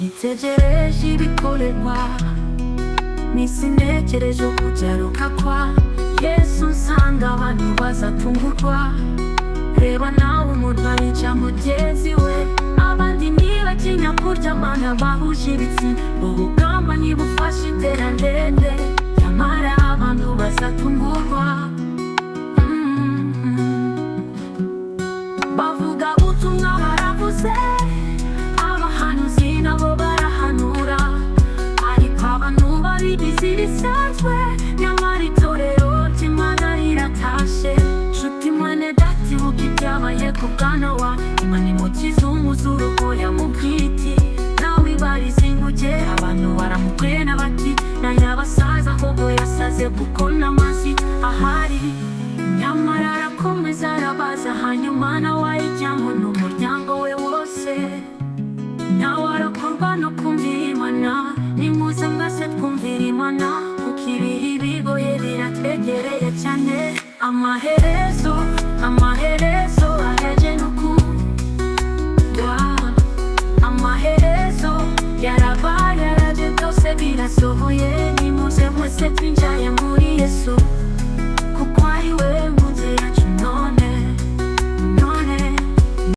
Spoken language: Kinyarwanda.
Nitegereje ibikorerwa n'isi, ntegereje ukugaruka kwa Yesu, nsanga abantu bazatungurwa. Reba nawe, umuntu arica mugenzi we, abandi ntibatinya kuryamana bahuje ibitsina. Ubugamba ntibufashe intera ndende, nyamara abantu bazatungurwa. Bavuga ubutumwa baravuze, abahanuzi nabo barahanura, ariko abantu babigize ibisanzwe. Nyamara itorero ry'Imana riratashe. Nshuti mwene data, ibuka ibyabaye ku bwa Nowa. Imana imukiza umwuzure yamubwiye iti: "Nawe ibarize inkuge." Abantu baramukwena bati: "N'ayabasaza ahubwo yasaze kuko n'amazi ahari." Nyamara arakomeza arabaza, hanyuma nawe ayijyamo n'umuryango we wose. Nawe arakorwa no kumvira Imana. Nimuze mwese twumvira Imana, kuko ibihe bigoye biratwegereye cyane. Amaherezo, amaherezo aheje n'ukugwa. Amaherezo yarabaye, yaraje, byose birasohoye. Nimuze mwese twinjaye muri Yesu.